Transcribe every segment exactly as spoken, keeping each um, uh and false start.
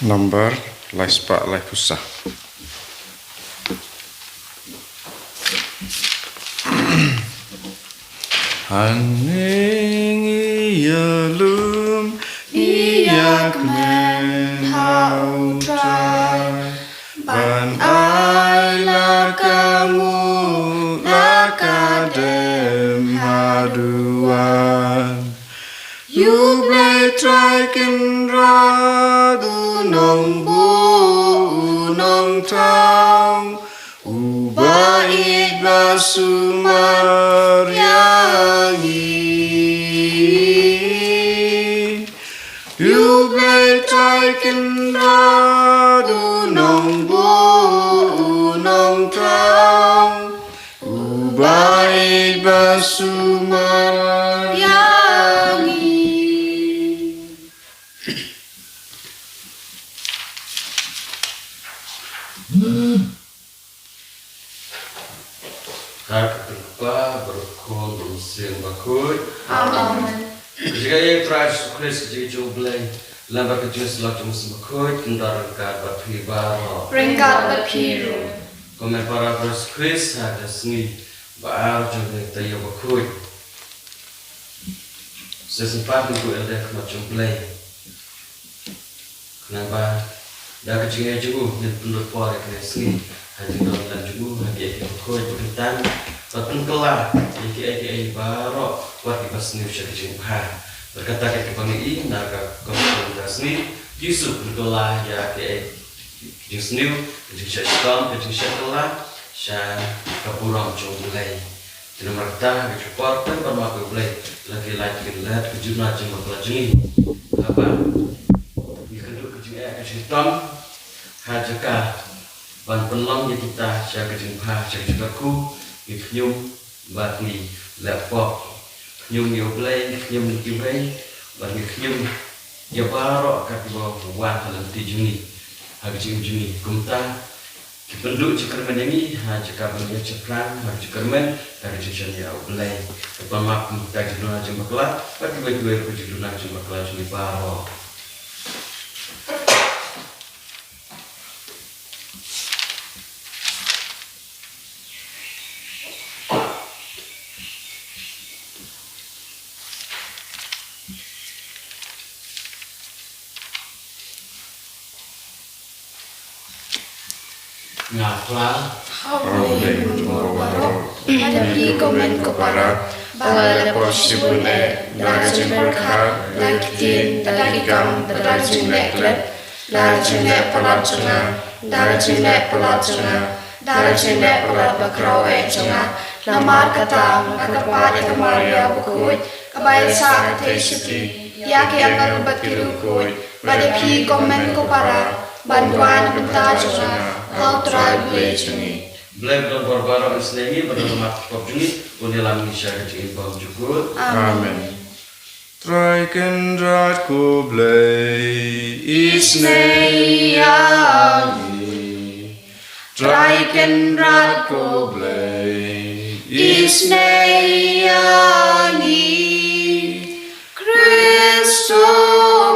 Nambar lai spah lai phew saw. Haneng ïalum ïa kmen ha U Trai, ban ai la ka nguh la ka dem haduh wan. Ïa U Blei Trai Kynrad, U Nongbuh U Nongthaw, Uba ïeit ba sumar ïa ngi. Ïa U Blei Trai Kynrad, U Nongbuh U Nongthaw, Uba ïeit ba sumar ïa ngi. Ha ka kyrteng U Kpa bad U Khun bad U Mynsiem Bakhuid. Amen. Ka jingïeit U Trai Jisu Khrist, ka jingïeit U Blei, lem bad ka jingïasyllok jong U Mynsiem Bakhuid, kin don ryngkat bad phi baroh. Ryngkat bad phi ruh. Ko hynmen para Jisu Khrist, ha ka sngi ba ar jong ka Taïew Bakhuid. Sa shisien pat ngin ïaid ha khmat jong U Blei. Khnang ba da ka jingïeit jong u ngin pynlut por ïa kane ka sngi ha ka jingdon lang jong u ha kiei kiei ki bakhuid ba kyntang, bad pynkylla ïa kiei kiei baroh wat kiba sniew sha ka jingbha. Bad kata ka dei kaba ngi ïohi na ka koit ka sngi, Jisu pynkylla ïa kiei ki jingsniew, ka jingshah shitom, ka jingshah kylla sha ka burom jong U Blei. Te namar kata ha ka jingpyrkhat ban map ïa U Blei, la ki lait ki lait ka jingduna jingbakla jong ngi. Haba ngi kynduh ka jingeh ka jinghitom, ha jaka ban pynlong ïa kita sha ka jingbha sha ka jingkyrkhu, ngi khñium bad ngi leh pop. Khñium ïa U Blei, ngi khñium ïa kiwei bad ngi khñium ïa baroh kat kiba wan ha lynti jong ngi, ha ka jingim jong ngi. Kumta ki pynduh jingkyrmen ïa ngi ha jaka ban ïa shaphrang ha ka jingkyrmen, ha ka jingshaniah U Blei. Ka pynmap kumta ka jingduna jingbakla bad kiwei kiwei ruh ka jingduna jingbakla jong ngi baroh. Nga phla. Ha U Blei Mynbaw baroh, ha phi ko hynmen ko para, ba nga la leh pop shibun eh, da ka jingpyrkhat, da ki ktien, da ki kam, da ka jingleh klet, da ka jingleh palat jong nga, da ka jingleh palat jong nga, da ka jingleh palat bakhraw eh jong nga. Namar kata nga kyrpad ïa ka Maria bakhuid, kaba ïasah kynthei shatei ïa ki angel bad ki riewkhuid, bad ïa phi ko hynmen ko para, ban duwai na ka bynta jong nga ha U Trai Blei jong ngi. Blei ba don bor baroh un isynei ïa ngi, bad ha khmat ka pop jong ngi un ïalam ïa ngi sha ka jingim bymjukut. Amen. Amen. Trai Kynrad ko Blei, isynei ïa ngi. Trai Kynrad ko Blei, isynei ïa ngi. Khrist to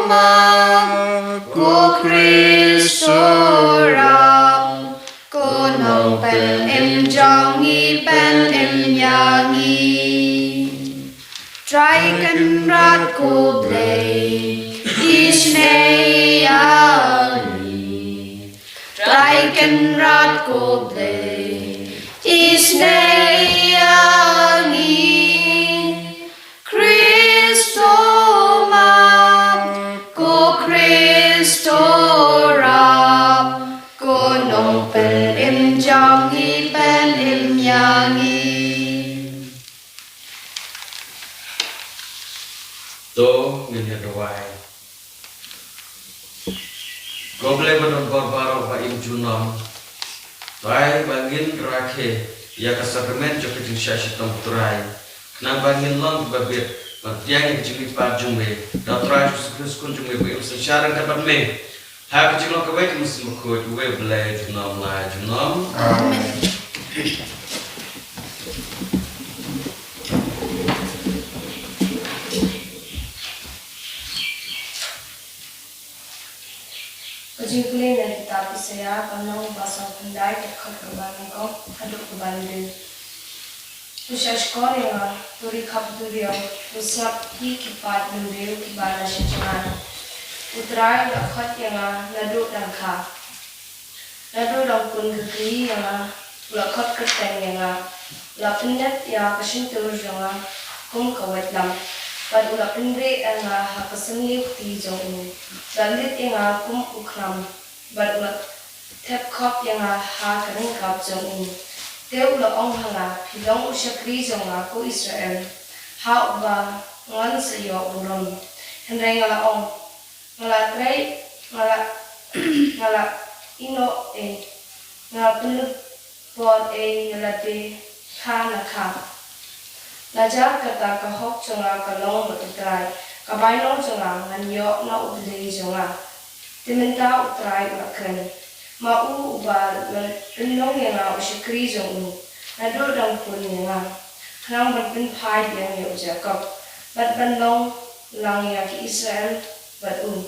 map, ko Khrist to rap, ko Nongpynim jong ngi, pynim ïa ngi. Trai Kynrad ko Blei, isynei ïa ngi. Trai Kynrad ko Blei, isynei ïa ngi. Khrist to map, ko Khrist to rap, ko Nongpynim jong ngi, pynim ïa ngi. To ngin ïa duwai. Ko Blei ba don bor baroh ba im junom, duwai ba ngin rakhe ïa ka sakramen jong ka jingshah shitom U Trai, khnang ba ngin long kiba bit bad pdiang ïa ka jingmihpat jong me da U Trai Jisu Khrist Khun jong me ba im synshar ryngkat bad me ha ka jinglong kawei ka mynsiem bakhuid, uwei U Blei junom la junom. Amen. Ka jingpule na kitab Isaïah, ka lynnong ba sawphew khyndai, dkhot kaba nyngkong haduh kaba hynriew. To shahshkor ïa nga, to ri khap duriaw, to sngap hi ki paid bynriew kiba na sha jngai. U Trai u la khot ïa nga naduh dang kha. Naduh dang pun ka kli ïa nga, u la khot kyrteng ïa nga. U la pyndep ïa ka shyntur jong nga kum ka waitlam, bad u la pynrieh ïa nga ha ka synliew kti jong u. U la leit ïa nga kum u khlam, bad u la thep khop ïa nga ha ka ryngkat jong u. Te u la ong ha nga, phi long u shakri jong nga ko Israel, ha uba ngan sa ïoh burom. Hynrei nga la ong, nga la trei, nga la, nga la ïehnoh ei, nga la pynlut por ei ïa lade kha na kha. Najar kata ka hok jong nga ka long bad U Trai, ka bainong jong nga ngan ïoh na U Blei jong nga. Te mynta U Trai u la kren, ma u uba la pynlong ïa nga u shakri jong u naduh dang pun ïa nga, khnang ban pynphai biang ïa u Jakob, bad ban long lang ïa ki Israel bad u.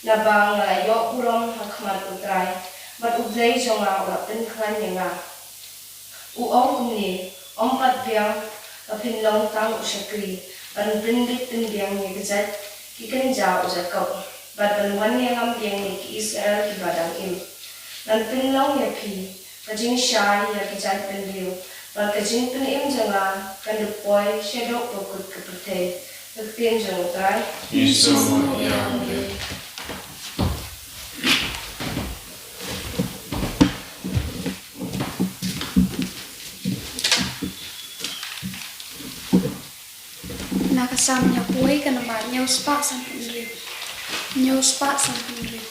Naba nga la ïoh burom ha khmat U Trai, bad U Blei jong nga u la pynkhlaiñ ïa nga. U ong kumne, ym pat biang ba phin long tang u shakri, ban pynbit pynbiang ïa ki jait ki kynja u Jakob, bad ban wan ïa ngam biang ïa ki Israel kiba dang im. Ngan pynlong ïa phi ka jingshai ïa ki jait bynriew, bad ka jingpynim jong nga kan da poi shaduh ba kut ka pyrthei. Ka ktien jong U Trai. Ïa U Blei. Na ka Salm hynñiewphew wei, ka nambar hynñiewspah sanphew hynriew. Hynñiewspah sanphew hynriew.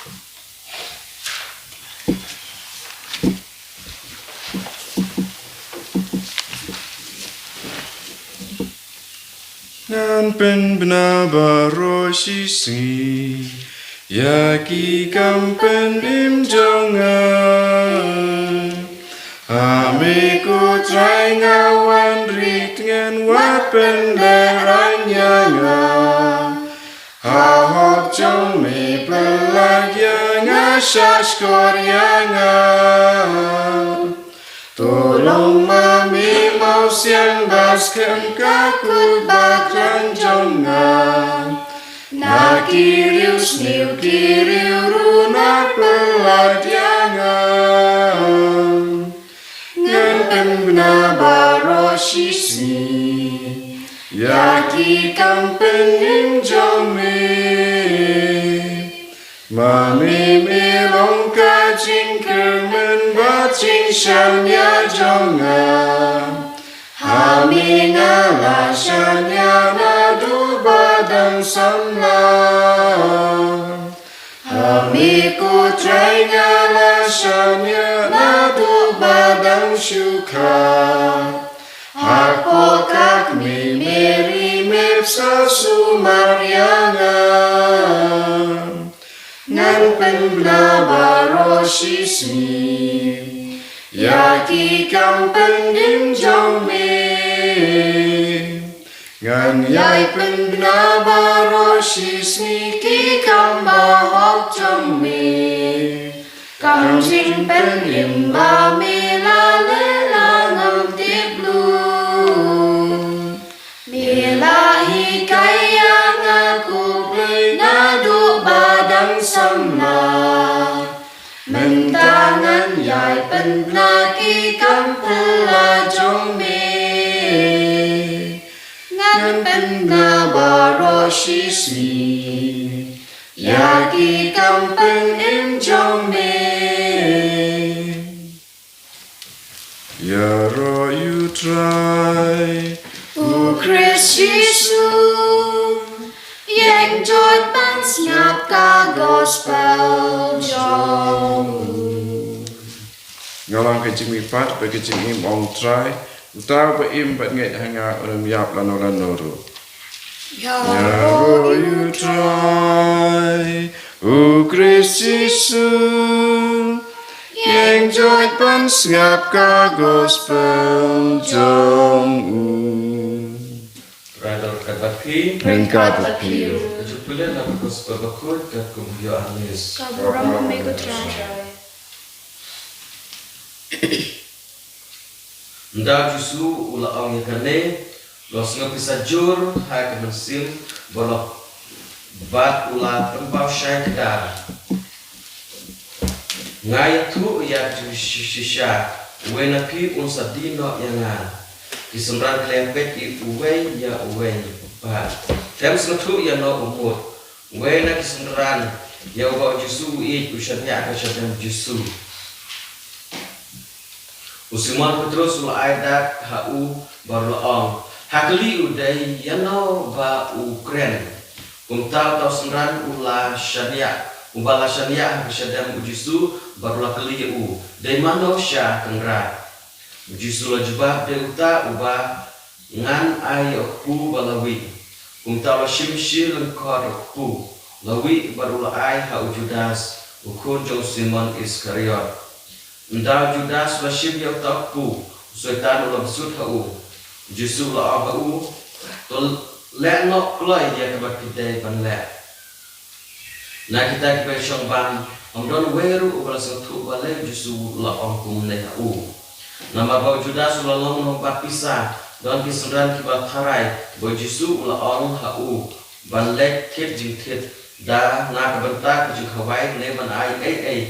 Ngan pynbna baroh shisngi ïa ki kam pynim jong nga. Ha me ko Trai nga wan rit, ngan, wat pynlehraiñ ïa nga. Ha hok jong me pyllait ïa nga, shahshkor ïa nga. To long ma me mawsiang ba skhem ka kut bakhlaiñ jong nga. Na ki riewsniew ki riewruh na pyllait ïa nga. Ngan pynbna baroh shisngi ïa ki kam pynim jong me. Ma me me long ka jingkyrmen bad jingshaniah jong nga. Ha me nga la shaniah naduh ba dang samla. Ha me ko Trai nga la shaniah naduh ba dang shu kha. Hapoh ka kmie Mary me sa sumar ïa nga. Ngan pynbna baroh shisngi ïa ki kam pynim jong me. Ngan ïai pynbna baroh shisngi ki kam bahok jong me. Kam jingpynim ba me la leh la ngam tip lut. Me la hikai ïa nga ko Blei naduh ba dang samla. Mynta ngan ïai pynbna ki kam phylla jong me. Ngan pynbna baroh shisngi ïa ki kam pynim jong me. Ïaroh ïa U Trai, U Khrist Jisu. Sngap ka gospel jong u. Nga long ka jingmihpat bad ka jingim, ong Trai, uta uba im bad ngeit ha nga un ym ïap lano lano ruh. Ïaroh ïa u Trai, u Khrist Jisu, ïeng joit ban sngap ka gospel jong u. Trai, ka dei bad phi. Ryngkat bad phi. Ka jingpule na ka gospel bakhuid katkum u Ïoannis. Ka burom ïa me ko Trai. Ynda u Jisu u la ong ïa kane, u la sngewpisa jur ha ka mynsiem, bad u la pynpaw shai kdar. Nga ïathuh ïa ka jingshisha, uwei na phi un sa die noh ïa nga. Ki synran ki la ïapeit uwei ïa uwei. Bad, them sngewthuh ïa no u mut. Uwei na ki synran ïa uba u Jisu u ïeit u shaniah ha ka shadem u Jisu. U Simon Petrus u la ai dak ha u bad u la ong, ha kylli u dei ïano ba u kren. Kumta uta u synran u la shaniah, uba la shaniah ha ka shadem u Jisu bad u la kylli ïa u, dei mano sha Kynrad? U Jisu u la jubab, dei uta uba ngan ai ïa u kpu ba la wih. Kumta u la shim shi lyngkot u kpu, u la wih bad u la ai ha u Judas, u khun jong u Simon Iskariot. Ynda u Judas u la shim ïa uta u kpu, u Soitan u la bsut ha u. U Jisu u la ong ha u, to leh noh kloi ïa kaba phi dei ban leh. Na kita kiba shong bam, ym don uwei ruh uba la sngewthuh balei u Jisu u la ong kumne ha u. Namar ba u Judas u la long u nongbad pisa, don ki synran kiba tharai ba u Jisu u la ong ha u ban leit thied jingthied da na ka bynta ka jingkhawai ne ban ai ei ei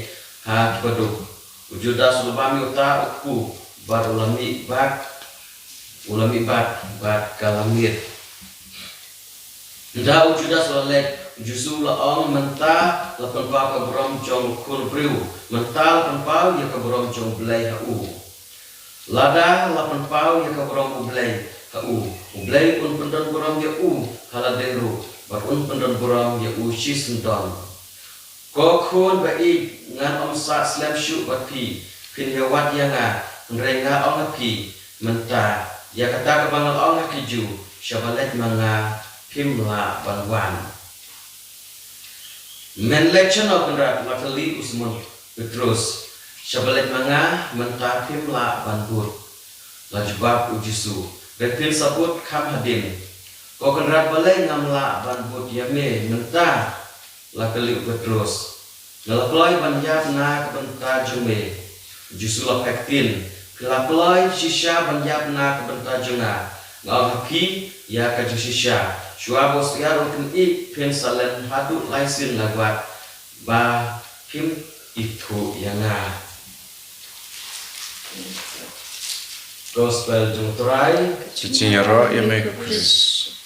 ha kiba duk. U Judas u la bam ïa uta u kpu bad u la mih bad, u la mih bad, bad ka la miet. Ynda u Judas u la leit, u Jisu u la ong, mynta la pynpaw ka burom jong u Khun u briew, mynta la pynpaw ïa ka burom jong U Blei ha u. Lada la pynpaw ïa ka burom U Blei ha u, U Blei un pyndon burom ïa u ha lade ruh, bad un pyndon burom ïa u shisyndon. Ko khun ba ïeit, ngan ym sah slem shuh bad phi, phin ïawad ïa nga, hynrei nga ong ha phi mynta, ïa kata kaba nga la ong ha ki Jiw, shaba leit ma nga, phim lah ban wan. Men leit shano Kynrad? La kylli u Simon Petrus. Shaba leit ma nga, mynta phim lah ban bud, la jubab u Jisu. Bad phin sa bud kham hadien. Ko Kynrad, balei ngam lah ban bud ïa me mynta? La kylli u Petrus. Nga la kloi ban ïap na ka bynta jong me. U Jisu la phai ktien. Phi la kloi shisha ban ïap na ka bynta jong nga. Nga ong ha phi ïa ka jingshisha, shuwa ba u syiar un kynih phin sa len haduh lai sien na wad ba phim ithuh ïa nga. Gospel jong u Trai. Ka jingïaroh ïa me ko Khrist.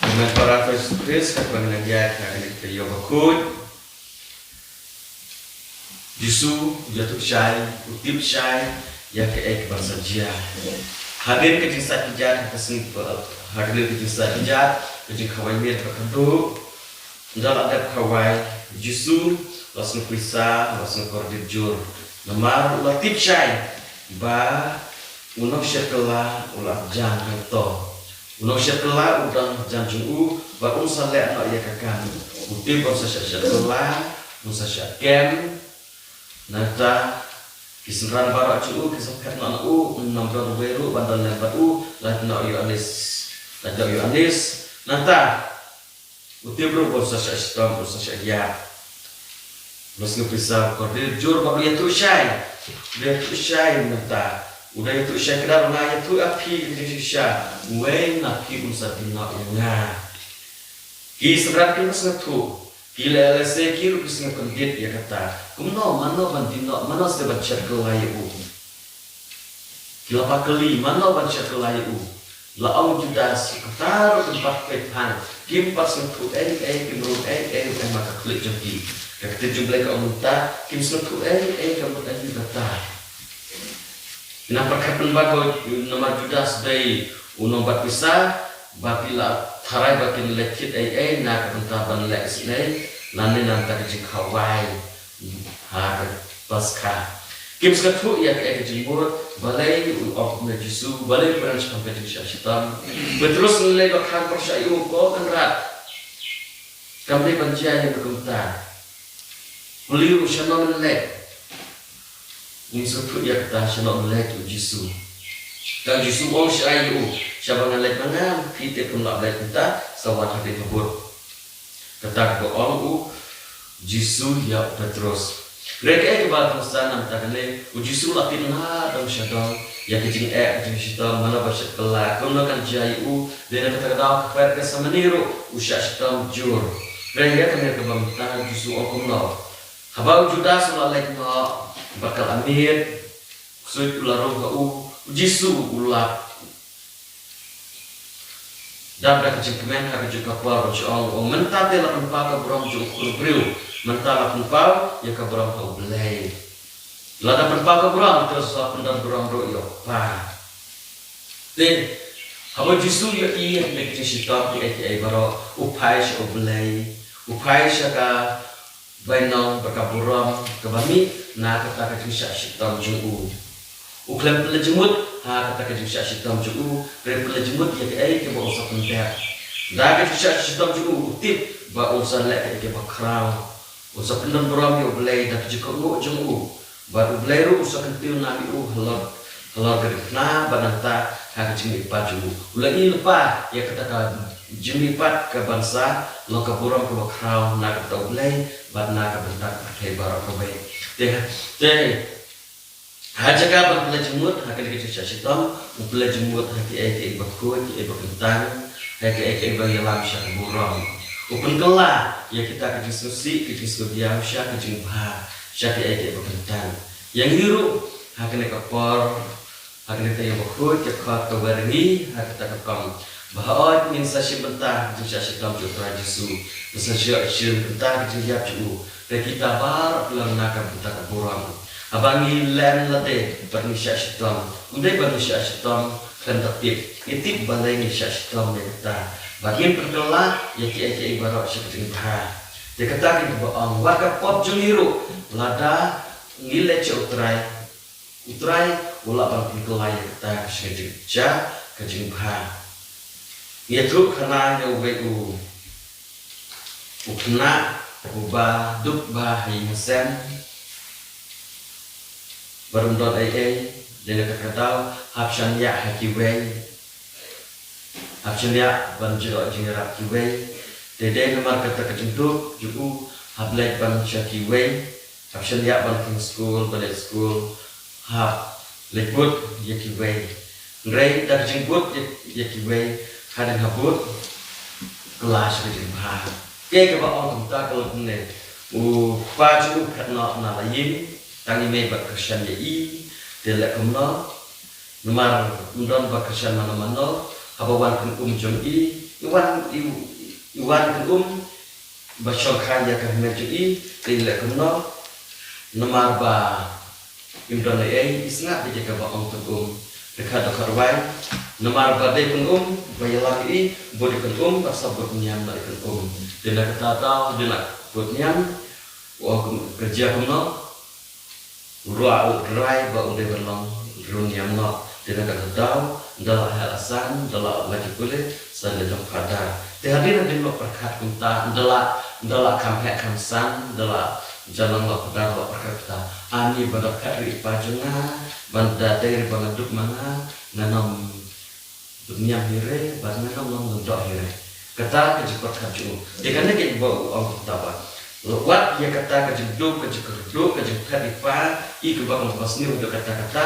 Amen. Para Khrist, Khrist, katba ngi nang ïaid ha kane ka taïew bakhuid, Jisu u ïathuh shai, u tip shai ïa kaei kaban sa jia. Hadien ka jingsaid kjat ha ka sngi, ha hadien ka jingsaid kjat, ka jingkhawai miet bad ka duh, ynda la dep khawai, Jisu la sngewpisa, la sngewkordit jur. Namar u la tip shai ba u nongshet kylla u la jan hangto. U nongshet kylla u don hajan jong u, bad un sa leh noh ïa ka kam. U tip ba un sa shah shet kylla, un sa shah kem. Nangta ki synran baroh jong u ki sa phet noh na u, ym don uwei ruh ban don lem bad u, lait na u Ïoannis, lait na u Ïoannis. Nangta u tip ruh ba un sa shah shitom, un sa shah ïap. U la sngewpisa, u kordit jur bad u ïathuh shai. U da ïathuh shai mynta. U da ïathuh shai kdar, nga ïathuh ïa phi ka jingshisha, uwei na phi un sa die noh ïa nga. Ki synran ki la sngewthuh, ki la lehse ki ruh ki sngewkyndit ïa kata. Kumno, mano ban die noh, mano shisha ban shet kylla ïa u? Ki la pat kylli, mano ban shet kylla ïa u? La ong u Judas, kata ruh kim pat peit phan, kim pat sngewthuh ei ei, kim rung ei ei ruh, em, ha ka khlieh jong ki. Ka ktien jong U Blei ka ong mynta, kim sngewthuh ei ei, ka mut aïu kata. Ki nang pyrkhat pynban ba namar Judas dei u nongbat pisa, ba ki la tharai ba kin leit thied ei ei na ka bynta ban leh isynei, lane na ka bynta ka jingkhawai ha ka Paskha. Kim sngewthuh ïa kaei ka jingmut, balei u ong kumne Jisu, balei u pynrem shaphang ka jingshah shitom. Petrus u leit ban khang pyrshah ïa u, ko Kynrad, kam dei ban jia ïa me kumta. Plie ruh shano men leit. Ngim sngewthuh ïa kata shano men leit, u Jisu. Te u Jisu u ong shai ïa u, shaba nga leit ma nga, phi te phim lah leit mynta, sa wan ha ka dei habud. Kata kaba ong u Jisu ïa u Petrus. Hynrei kaei kaba kham san na mynta kane, u Jisu u la tip nadong shadong ïa ka jingeh ka jingshitom, mano ba shet kylla, kumno kan jia ïa u. Dei na kata ka daw ka kper ka Samari ruh u shah shitom jur. Hynrei ïa kane kaba mynta u Jisu u ong kumno. Haba u Judas u la leit noh bad ka la miet, u ksuid u la rung ha u, u Jisu u la dap da ka jingkmen ha kajuh ka por, u ong, u ong, mynta te la pynpaw ka burom jong u khun briew, mynta la pynpaw ïa ka burom ha U Blei. Lada pynpaw ka burom, te sa pyndon burom ruh ïa u Kpa. Te haba u Jisu u ïohi ïa kine ki jingshitom kiei kiei baroh, u phai sha U Blei, u phai sha ka bainong bad ka burom kaba mih na kata ka jingshah shitom jong u. U khlem pynleit jingmut ha kata ka jingshah shitom jong u, hynrei u pynleit jingmut ïa kaei kaba u sa pyndep. Da ka jingshah shitom jong u, u tip ba un sa leh kaei kaba khraw. Un sa pyndon burom ïa U Blei da ka jingkohnguh jong u. Bad U Blei ruh un sa kyntiew nam ïa u halor, halor ka diengphna bad nangta ha ka jingmihpat jong u. U la ïohi lypa ïa kata ka jingmihpat ka ban sa long ka burom kaba khraw na ka bynta U Blei bad na ka bynta ka pyrthei baroh kawei. Te, te ha jaka ban pynleit jingmut ha kane ka jingshah shitom, u pynleit jingmut ha kiei kiei ba khuid, kiei ba kyntang, ha kiei kiei ba ïalam sha ka burom. U pynkylla ïa kita ka jingsngewsih, ka jingsngewdiaw sha ka jingbha, sha kiei kiei ba kyntang. Ïa ngi ruh ha kane ka por, ha kane ka taïew ba khuid, ka khot ka wer ïa ngi ha kata ka rukom ba hooid ngin sa shim bynta ka jingshah shitom jong U Trai Jisu, ngin sa shim bynta ka jingïap jong u. Te kita baroh ki long na ka bynta ka burom. Haba ngi len lade bad ngi shah shitom, ym dei ba ngi shah shitom khlem da tip. Ngi tip balei ngi shah shitom ïa kata. Bad ngin pynkylla ïa kiei kiei baroh sha ka jingbha. Te kata ka dei kaba ong, wat ka pop jong ngi ruh, lada ngi leit sha U Trai, U Trai u lah ban pynkylla ïa kata sha ka jing, sha ka jingbha. Ngi ïathuh khana ïa uwei u, u khynnah uba duk bha ha ïing ha sem, bad um don ei ei, dei na kata ka daw hap shaniah ha kiwei, hap shaniah ban jngoh jingïarap kiwei. Te dei namar kata ka jingduk jong u, hap leit ban sha kiwei, hap shaniah ban khang skul, ban leit skul, hap leit bud ïa kiwei. Hynrei da ka jingbud ïa, ïa kiwei, hadien ha bud, kylla sha ka jingbha. Kaei kaba ong kumta ka long kumne. U kpa jong u phet noh na la ïing, tang i mei bad kyrshan ïa i, te leh kumno. Namar ym don ba kyrshan mano mano, haba wan kynum jong i, i wan, i, i wan kynum ba shongkha ïa ka hynmen jong i, te i leh kumno. Namar ba im don ei ei, i sngap ïa kaba ong kynum. Te khat da khat wai, namar ba dei kynum ba ïalam ïa i, bud ïa kynum, ba sa bud niam noh ïa kynum. Te na kata ka daw, dei na bud niam, u ong kum, ka jia kumno. U ruah u trai ba u dei ban long riewniam noh. Te na kata ka daw, ynda la heh la san, ynda la lait ki pulit, sa leit long phadar. Te hadien hadien la pyrkhat kumta, ynda la, ynda la kham heh kham san, ynda la jan long la phadar, la pyrkhat kumta. Ani ba da phet ri i pa jong nga, ba da dei ri ba nga duk ma nga, ngan ym bud niam hi re, bad ngan ym long lyngdoh hi re. Kata ka jingpyrkhat jong u. Te kane kaba u ong kumta ba, wat ïa kata ka jingduk, ka jingkyrduh, ka jingphet ri pa, i kaba ong kaba sniew haduh katta katta,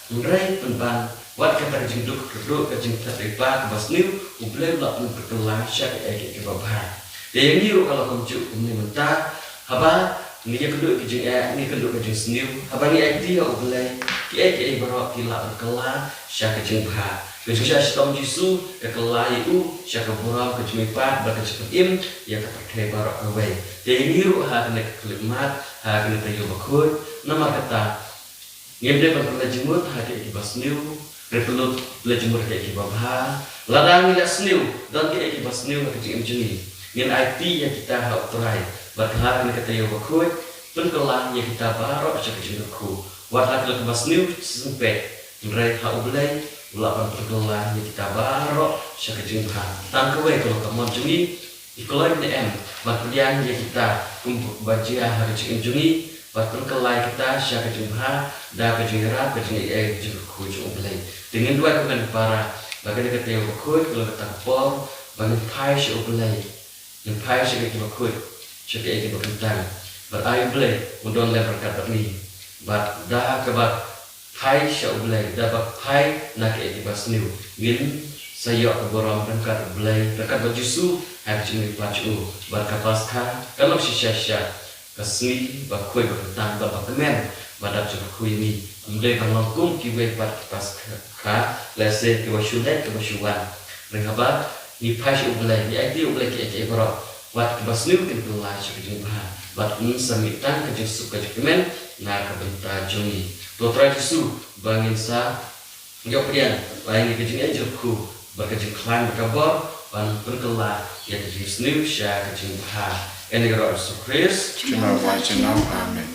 hynrei pynban, wat kata ka jingduk, kyrduh, ka jingphet ri pa kaba sniew, U Blei u la pynkylla sha kaei kaei kaba bha. Te ïa ngi ruh ka la kumjuh kumne mynta, haba ngi ïakynduh ka jingeh, ngi kynduh ka jingsniew, haba ngi aiti ha U Blei, kiei kiei baroh ki lah ban kylla sha ka jingbha. Ka jingshah shitom Jisu ka kylla ïa u sha ka burom, ka jingmihpat bad ka jingpynim ïa ka pyrthei baroh kawei. Te ïa ngi ruh ha kane ka khyllipmat, ha kane ka taïew bakhuid, namar kata ngim dei ban pynleit jingmut ha kiei kiei ba sniew, Ri pynlut leit jingmut ïa kiei kiei kiba bha. Lada ngi la sniew, don kiei kiei kiba sniew ha ka jingim jong ngi, ngin aiti ïa kita ha U Trai. Bad ha kane ka taïew bakhuid, pynkylla ïa kita baroh sha ka jingkyrkhu. Wat la ka long kaba sniew shisien peit, hynrei ha U Blei, u lah ban pynkylla ïa kita baroh sha ka jingbha. Tang kawei ka long ka mon jong ngi, ngi kloi ne em ban pdiang ïa kita kumba jia ha ka jingim jong ngi, bad pynkylla ïa kita sha ka jingbha da ka jingïarap, ka jingaiei, ka jingkyrkhu jong U Blei. Te ngin duwai kumne para, ba kane ka taïew bakhuid ka long kata ka por ba ngin phai sha U Blei, ngin phai sha kiei kiei kiba khuid, sha kiei kiei kiba kyntang. Bad ai U Blei un don lem ryngkat bad ngi. Bad da kaba phai sha U Blei, da ba phai na kiei kiei kiba sniew, ngin sa ïoh ka burom ryngkat U Blei, ryngkat bad U Jisu ha ka jingmihpat jong u. Bad ka Paskha kan long shisha shisha ka sngi ba khuid, ba kyntang, bad ba kmen, ba dap jingkyrkhu ïa ngi. Ym dei ban long kum kiwei pat ki Paskha lehse kiba shu leit, kiba shu wan. Hynrei haba ngi phai sha U Blei, ngi aiti ïa U Blei kiei kiei baroh, wat kiba sniew kin kylla sha ka jingbha, bad un sa mih tang ka jingsuk, ka jingkmen na ka bynta jong ngi. To Trai Jisu, ba ngin sa ïoh pdiang, ba ïa ngi ka jingaiei, jingkyrkhu, bad ka jingkhlaiñ, bad ka bor ban pynkylla ïa ka jingsniew sha ka jingbha. Ha ka kyrteng U Jisu Khrist. Amen.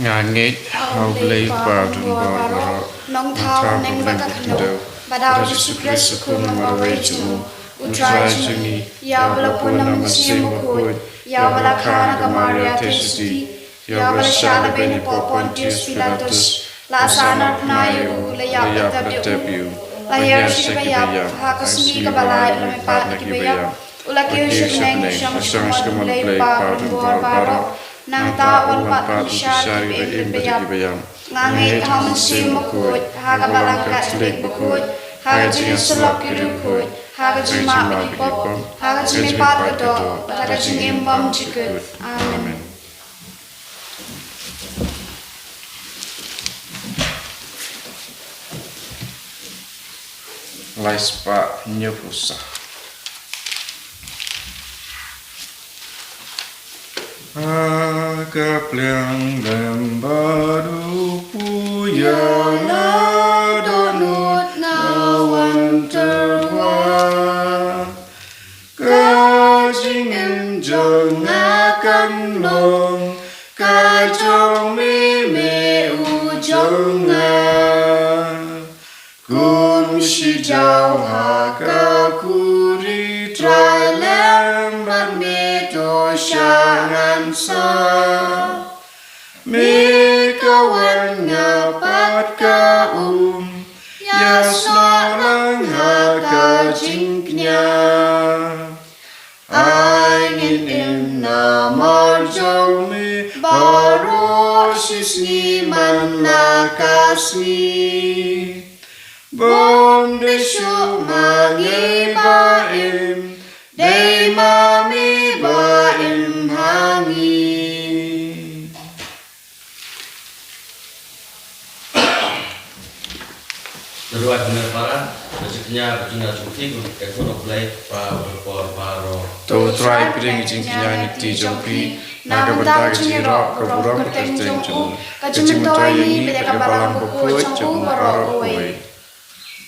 Nga ngeit ha U Blei Kpa Baroh, Nongthaw, Nongpynim bad Khyndew, bad ha U Jisu Khrist U Khun Marwei jong U Trai jong ngi, ïa uba la pun na u Mynsiem Bakhuid, ïa uba la kha na ka Maria Theisotti, ïa uba la shah na beiñ hapoh Pontius Pilatus, la ïasaid narphna ïa u, la ïap bad la tep ïa u, la hiar sha kiba ïap, ha ka sngi kaba lai u la mihpat na kiba ïap, u la kiew sha bneng, u shong sha ka mon U Blei Kpa Baroh, nangta un wan pat bishar ïa kiba im bad kiba ïap. Nga ngeit ha u Mynsiem Bakhuid, ha ka Balang Katholik bakhuid, ha ka jingïasyllok ki riewkhuid, ha ka jingmap na ki pop, ha ka jingmihpat ka doh, bad ha ka jingim bymjukut. Amen. Lai spah hynñiewphew saw. Ha ka pliang lem bad u Pu ïa la dohnud nga wan tyrwa. Ka jingim jong nga kan long ka jong me, me u jong nga. Kum shi jaw ha ka khuri Trai lem bad me to shah ngan sah. Me ka wan nga pat ka um, ïasnoh lang ha ka jingkñia. Ai ngin im namar jong me baroh shisngi man la ka sngi. Bym dei shuh ma ngi ba im, dei ma me ba im ha ngi. Nderuat me para, ka jingkñia ka jingkñia jong phi, ka khun u Blei, pa u por baroh. To Trai pdiang ïa ka jingkñia ngi ti jong phi, na ka bynta ka jingïaroh ka burom ka kyrteng jong u, ka jingmyntoi ïa ngi bad ïa ka balang bakhuid jong u baroh kawei.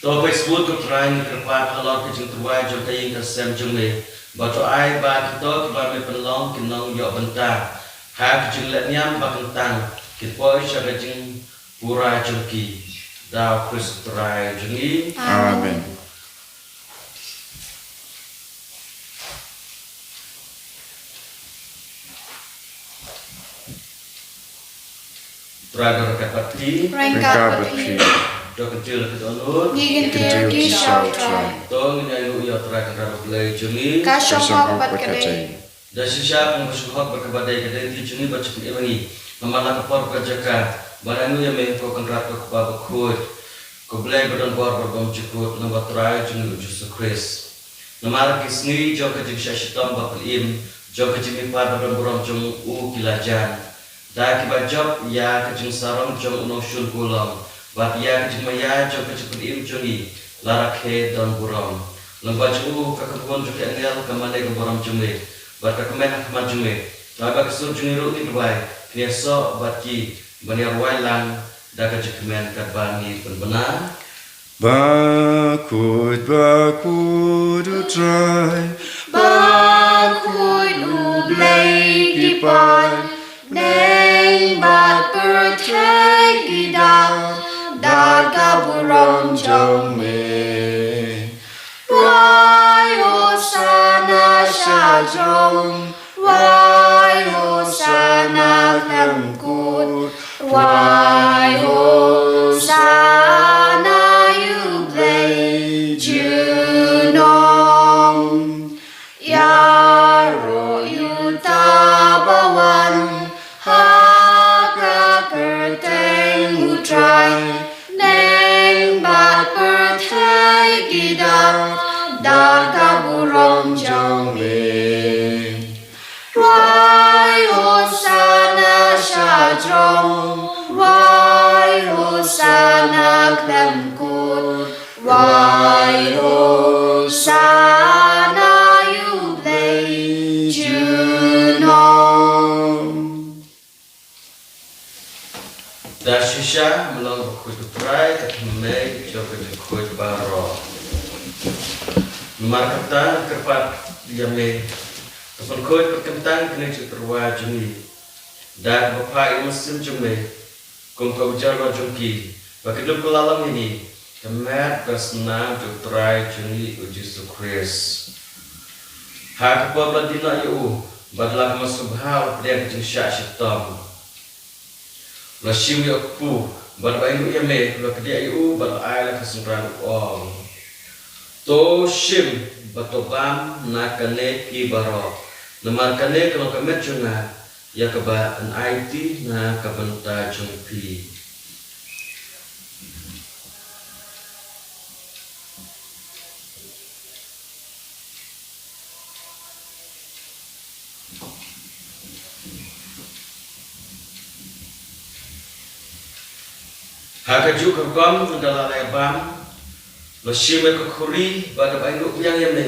To peit sbun ko Trai ngi kyrpad halor ka jingtyrwa jong ka ïing ka sem jong me, ba to ai ba kito kiba me pynlong kin nang ïoh bynta ha ka jingleh niam ba kyntang, kin poi sha ka jing pura jong ki. Da u Khrist u Trai jong ngi. Amen. Trai da ryngkat bad phi. Ryngkat bad phi. To kyntiew la ki dohnud. Ngi kyntiew ki sha u Trai. To ngin ïa ïoh ïa u Trai Kynrad U Blei jong ngi. Ka shong bad ka dei. Da shisha kum ka shyllangmat bad kaba dei ka dei ti jong ngi bad jong ngi. Namar la ka por ka jaka ba ngi ïa me ko Kynrad ko Kpa bakhuid, ko Blei ba don bor bad bym jukut, namar Trai jong ngi u Jisu Khrist. Namar ki sngi jong ka jingshah shitom ba pyn-im jong ka jingmihpat ba don burom jong u ki la jan. Da kiba jop ïa ka jingsarong jong u nongshun kulong bad ïa ka jingmaïa jong ka jingpynim jong ngi, la rakhe don burom. Lyngba jong u ka kynhun jong ki angel ka mane ka burom jong me bad ka kmen ha khmat jong me. Trai ba ki sur jong ngi ruh ngi duwai, kin ïasoh bad ki ban ïa rwai lang da ka jingkmen katba ngi pynbna. Bakhuid, bakhuid u Trai, bakhuid u Blei ki paid, bad pyrthei ki dap da ka burom jong me. Rwai Hosana sha jrong, rwai Hosana khlem kut, rwai Hosana ïa u Blei junom. Ïaroh ïa uta ba wan ha ka kyrteng u Trai, bad pyrthei ki dap da ka burom jong me. Rwai Hosana sha jrong, rwai Hosana khlem kut, rwai Hosana ïa u Blei junom. Da shisha me long bakhuid u Trai, ka thymmei jong ka jingkhuid baroh. Namar kata nga kyrpad ïa me, to pynkhuid bad kyntang kane ka jingtyrwa jong ngi da kaba phah ïa u Mynsiem jong me kum ka ujar jong ki, ba kin dup kylla lang ïa ngi ka met ka snam jong u Trai jong ngi u Jisu Khrist. Ha ka por ba la die noh ïa u bad la ka mawsubha u la pdiang ka jingshah shitom, u la shim ïa u kpu bad ba ainguh ïa me, u la kdiah ïa u bad la ai la ka synran, u ong: To shim bad to bam na kane phi baroh, namar kane ka long ka met jong nga, ïa kaba yn aiti na ka bynta jong phi. Ha kajuh ka rukom ynda la leh bam, u la shim ïa ka khuri bad da ba ainguh biang ïa me,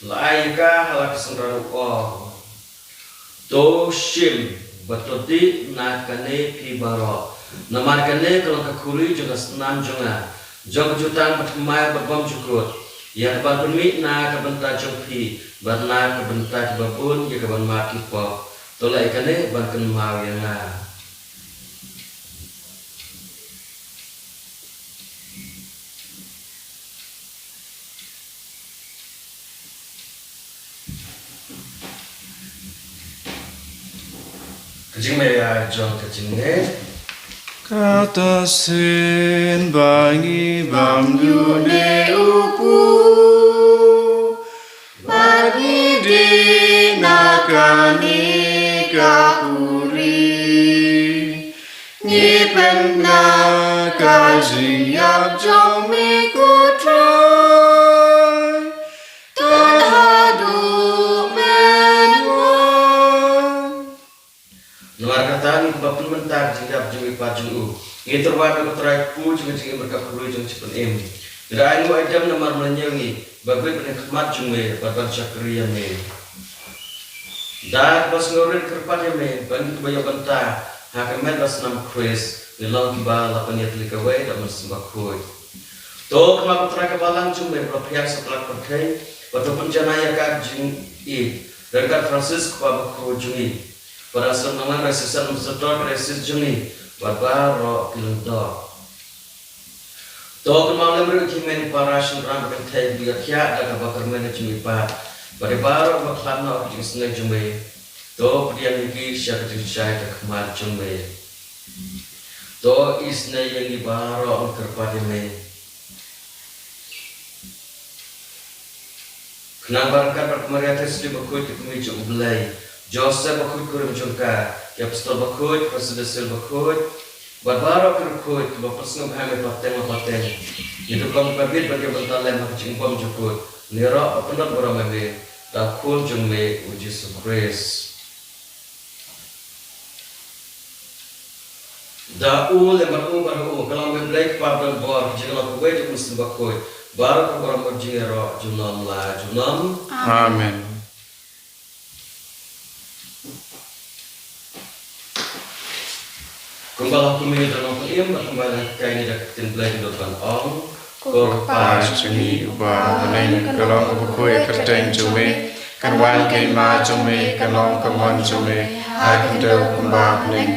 u la ai ïa ka ha la ka synran, u ong: To shim bad to dih na kane phi baroh, namar kane ka long ka khuri jong ka snam jong nga, jong ka jutang bathymmai bad bymjukut, ïa kaban pynmih na ka bynta jong phi bad na ka bynta kiba bun ïa kaban mad ki pop. To leh ïa kane ban kynmaw ïa nga. Ka jingmaïa jong ka jingngeit. Kata shisien ba ngi bam ïa une u kpu bad ngi dih na kane ka khuri, Na ka jingïap jong me ko Trai, tad haduh men wan. Namar kata ngi kwah pynmynta ka jingïap jong me pat jong u. Ngi tyrwa me ko Trai kpu jong ka jingim bad ka kyrhai jong ka jingpynim. Ngi da ai nguh ai dem namar me la ñiew ngi ba bit ban ïakhmat jong me bad ban shakri ïa me. Da kaba sngewrit kyrpad ïa me ba ngin ïoh bynta ha ka met bad snam Khrist, ngi long kiba la pynïatylli kawei da U Mynsiem Bakhuid. To kynmaw ko Trai ka balang jong me ba la phiah satlak pyrthei, bad to pynjanai ïa ka jingïeit ryngkat Francis Kpa Bakhuid jong ngi, bad da sngewbha nang rai sisan ym sngewtor ka diocese jong ngi bad baroh ki lyngdoh. To kynmaw lem ruh ïa ki hynmen para shynrang ba kynthei ba ïa khiah da kaba kyrmen jong ngi pat, bad ïa baroh ba khlad noh ha ka jingisynei jong me. To pdiang ïa ki sha ka jingshai ka khmat jong me. To isynei ïa ngi baroh, ngi kyrpad ïa me. Khnang ba ryngkat bad ka Maria Theisotti Bakhuid ka kmie jong U Blei, Joseph Bakhuid kurim jong ka, ki apostol bakhuid, Francis de Sales Bakhuid, bad baroh ki riewkhuid kiba pynsngewbha ïa me pateng la pateng, ngin ïoh long kiba bit ban ïoh bynta lem ha ka jingbymjukut, ngi ïaroh bad pyndonkam ïa me da U Khun jong me U Jisu Khrist. Da u, lem bad u, bad ha u, ka long U Blei Kpa badonbor, ka jinglong kawei jong U Mynsiem Bakhuid, baroh ka burom ka jingïaroh junom la junom. Amen. Kumba la kum ïa ngi da nongpynim, bad kumba la kai ïa ngi da ka ktien Blei, ngi doh ban ong. Ko Kpa jong ngi uba ha bneng, ka long kaba khuid ka kyrteng jong me, kan wan ka hima jong me, kan long ka mon jong me ha ka khyndew kumba ha bneng.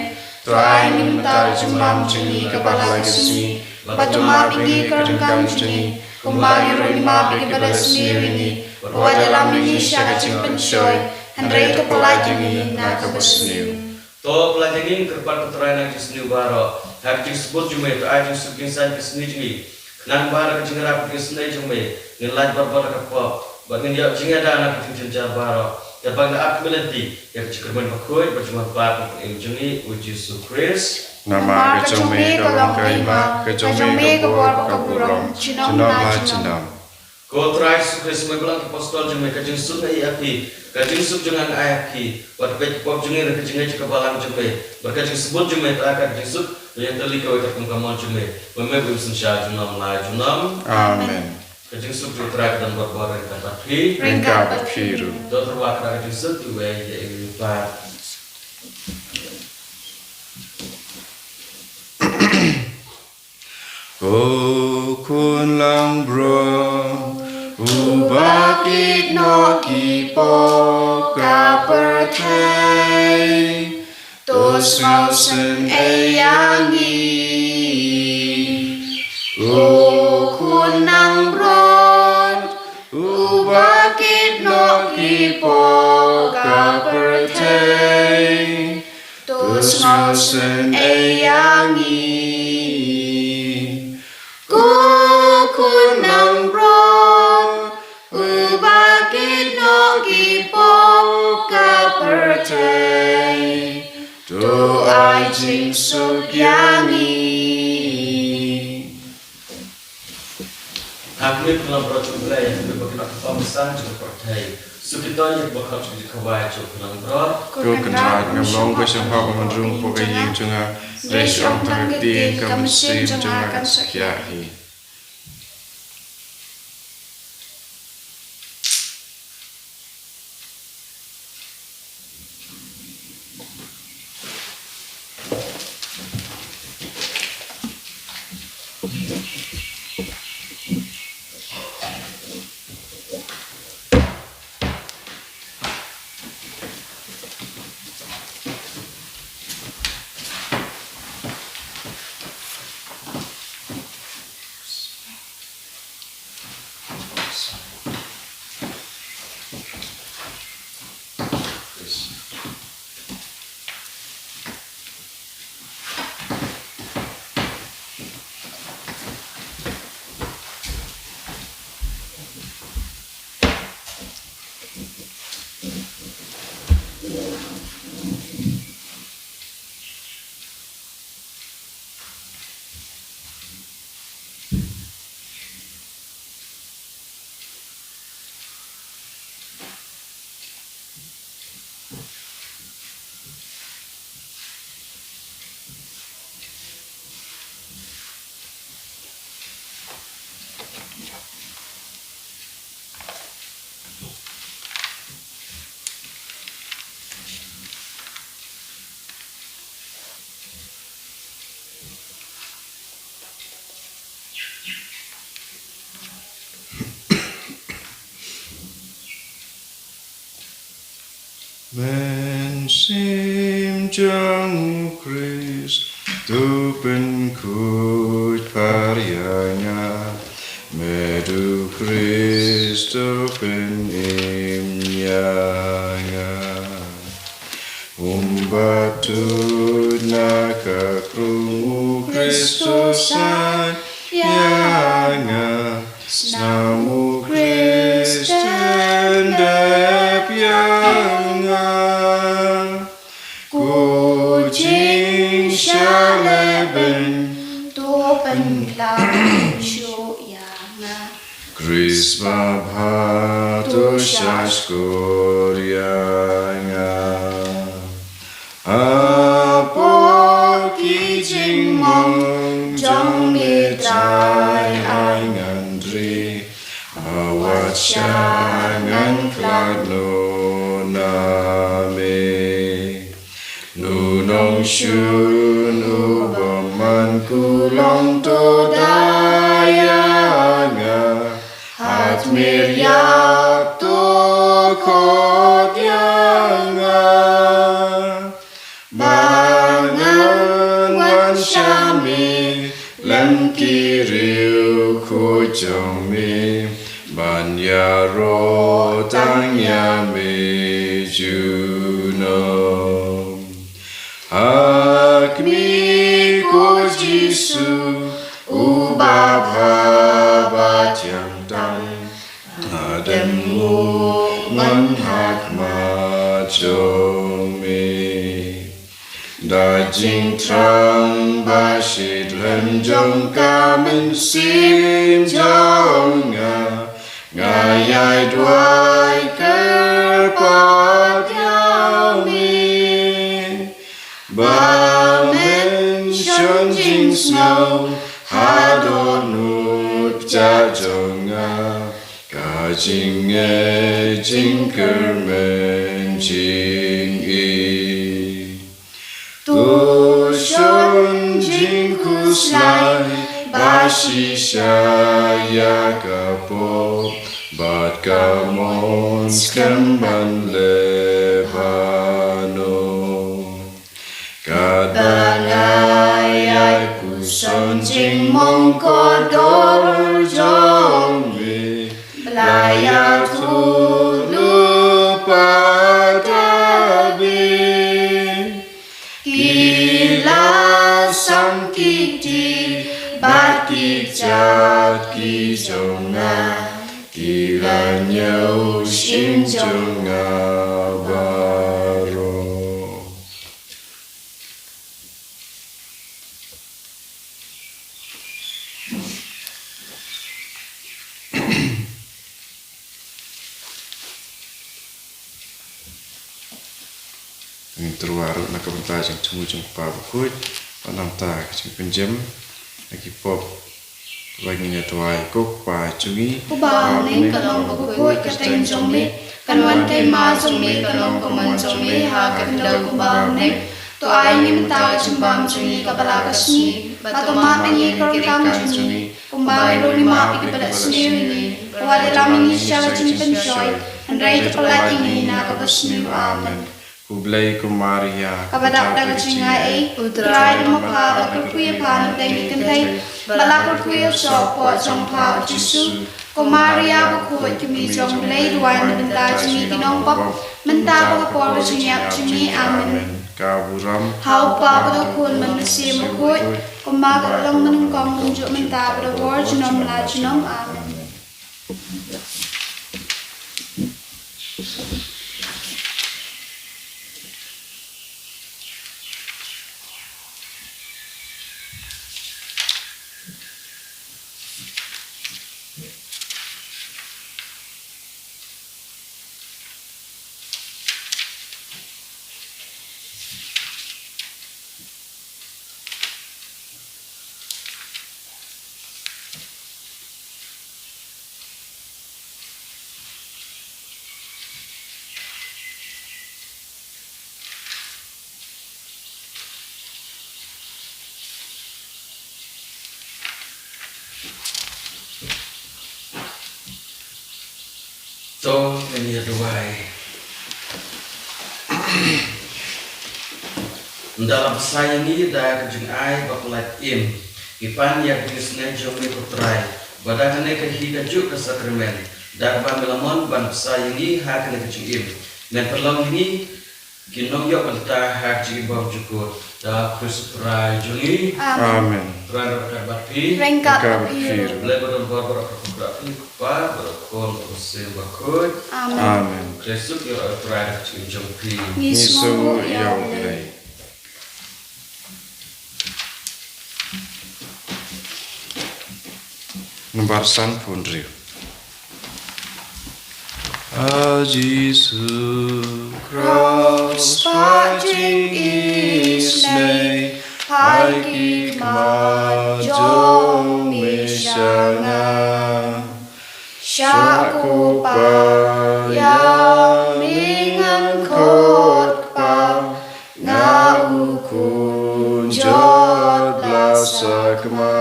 To ai ngi mynta ka jingmam jong ngi kaba ha la ka sngi, bad to map ïa ngi ka ryngkang jong ngi, kumba ngi ruh ngi map ïa kiba la sniew ïa ngi, wat ïalam ïa ngi sha ka jingpynshoi, hynrei to pyllait ïa ngi na kaba sniew. To pyllait ïa ngi, ngi kyrpad ko Trai, na ka jingsniew baroh, ha ka jingsbud jong me to ai jingsuk jingsaiñ ka sngi jong ngi, khnang ba da ka jingïarap ka jingisynei jong me ngin lait borbor da ka pop, bad ngin ïoh jingïada na ka jingjynjar baroh, katba ngi ap khmih lynti ïa ka jingkyrmen bakhuid bad jingwan pat U Mynsiem jong ngi U Jisu Khrist. Namar ka jong me ka long ka hima, ka jong me ka bor bad ka burom, junom la junom. Ko Trai Jisu Khrist, me ba la ong ki apostol jong me, ka jingsuk nga ai ha phi, ka jingsuk jong nga nga ai ha phi. Wat peit ki pop jong ngi, hynrei ka jingngeit jong ka balang jong me, bad ka jingsbud jong me to ai ka jingsuk ban ïatylli kawei katkum ka mon jong me. Me me ba im synshar junom la junom. Amen. Ka jingsuk jong U Trai ka don borbor ryngkat bad phi. Ryngkat bad phi ruh. To tyrwa kyrpad ka jingsuk, iwei ïa iwei pat. Ko Khun langbrot, uba kit noh ki pop ka pyrthei, to sngewsynei ïa ngi. Ko Khun langbrot, uba kit noh ki pop ka pyrthei, to sngewsynei ïa ngi. Ko Khun langbrot, uba kit noh ki pop ka pyrthei, to ai jingsuk ïa ngi. Ha khmih, Khun langbrot jong U Blei, ha khmih ba kynnoh ka pop ka san jong ka pyrthei. Suk ïa ki tong jong ka bakhlap jong ka jingkhawai, ko Khun langbrot. Ko Kynrad, ngam long ba sngewbha ban rung hapoh ka ïing jong nga, hynrei shu ong tang ka ktien, ka mynsiem jong nga kan sa khiah hi. Mynsiem jong u Khrist, to pynkhuid pyrshah ïa nga, met u Khrist to pynim ïa nga. Um bat tuid na ka krung, u Khrist to sain ïa nga, snam u Khrist pyndep ïa nga. Ko jingshah lehbeiñ to pynkhlaiñ shuh ïa nga. Khrist babha to shahshkor ïa nga. Hapoh ki jingmong jong me, Trai, ai ngan ri, ha wat shah ngan khlad noh na me. U nongshun u bymman kulong to da ïa nga, ha tmier ïap to khot ïa nga. Ba ngan wan sha me lem ki riewkhuid jong me, ban ïaroh tang ïa me junom. Ha khmih, ko Jisu, u babha ba thiang tang, hadem nguh man ha khmat jong me. Da jingthrang ba shitrhem jong ka mynsiem jong nga, nga ïai duwai kyrpad ïa me. Ba men shon jingsngew ha dohnud jait jong nga, ka jingngeit jingkyrmen jingim. To shon jingkhuslai ba shisha ïa ka pop bad ka mon, skhem ban leh bha noh. Katba nga ïai puson jingmong kordor jong me, Blei ïathuh lypa da bih. Ki la sam ki kti bad ki kjat ki jong nga, ki la ñiew shyieng jong nga baroh. Ngin tyrwa ruh na ka bynta jong u Kpa bakhuid, bad na ka bynta ka jingpynjem na ki pop. Ba ngin ïa duwai. Ko Kpa jong ngi, uba ha bneng, ka long bakhuid ka kyrteng jong me, kan wan ka hima jong me, kan long ka mon jong me ha ka khyndew kumba ha bneng. To ai ngi mynta ka jingbam jong ngi kaba la ka sngi, bad to map ïa ngi ka ryngkang jong ngi, kumba ngi ruh ngi map ïa kiba leh sniew ïa ngi. Wat ïalam ïa ngi sha ka jingpynshoi, hynrei to pyllait ïa ngi na kaba sniew. Amen. Khublei ko Maria, kaba dap da ka jingai ei, U Trai u don bad pha, la kyrkhu ïa pha na pdeng ki kynthei, bad la kyrkhu ïa u soh hapoh jong pha u Jisu. Ko Maria bakhuid, kmie jong U Blei, duwai na ka bynta jong ngi ki nongpop, mynta bad ha ka por ka jingïap jong ngi. Amen. Ka burom ha U Kpa bad ha U Khun bad ha U Mynsiem Bakhuid, kumba ka la long mynnyngkong, kumjuh mynta bad ha ka por junom la junom. Amen. To ngin ïa duwai. Ynda la bsa ïa ngi da ka jingai ba pyllait im, ngi pan ïa ka jingisynei jong me ko Trai, ba da kane ka hi kajuh ka sakramen, da kaba me la mon ban bsa ïa ngi ha kane ka jingim, men pynlong ïa ngi ki nongïoh bynta ha ka jingim bymjukut. Da Khrist u Trai jong ngi. Amen. Amen. Trai ryngkat bad phi. Ryngkat bad phi. Ryngkat bad phi. Blei ba don bor baroh ka phi, Kpa bad ka Khun bad ka Mynsiem Bakhuid. Amen. Amen. Khrist u Trai, Trai ka jingim jong phi. Ngi sngewnguh ïa U Blei. Nambar sanphew hynriew. A Jisu Khrist, phah jingisynei ha ki khmat jong me sha nga. Sha ko Pa ïa me ngan khot Kpa, nga u khun jot la sakma.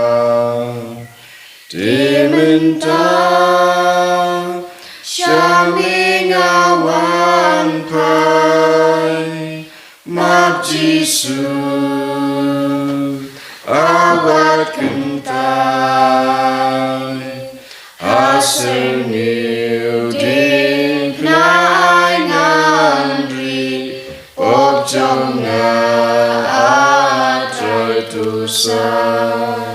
Te mynta sha me nga wan phai, map Jisu, a wat kyntait. A syrngiew diengphna ai ngan ri, pop jong nga, a Trai, to sai.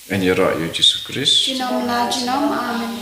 Yn ïaroh ïa U Jisu Khrist. Junom la junom. Amen.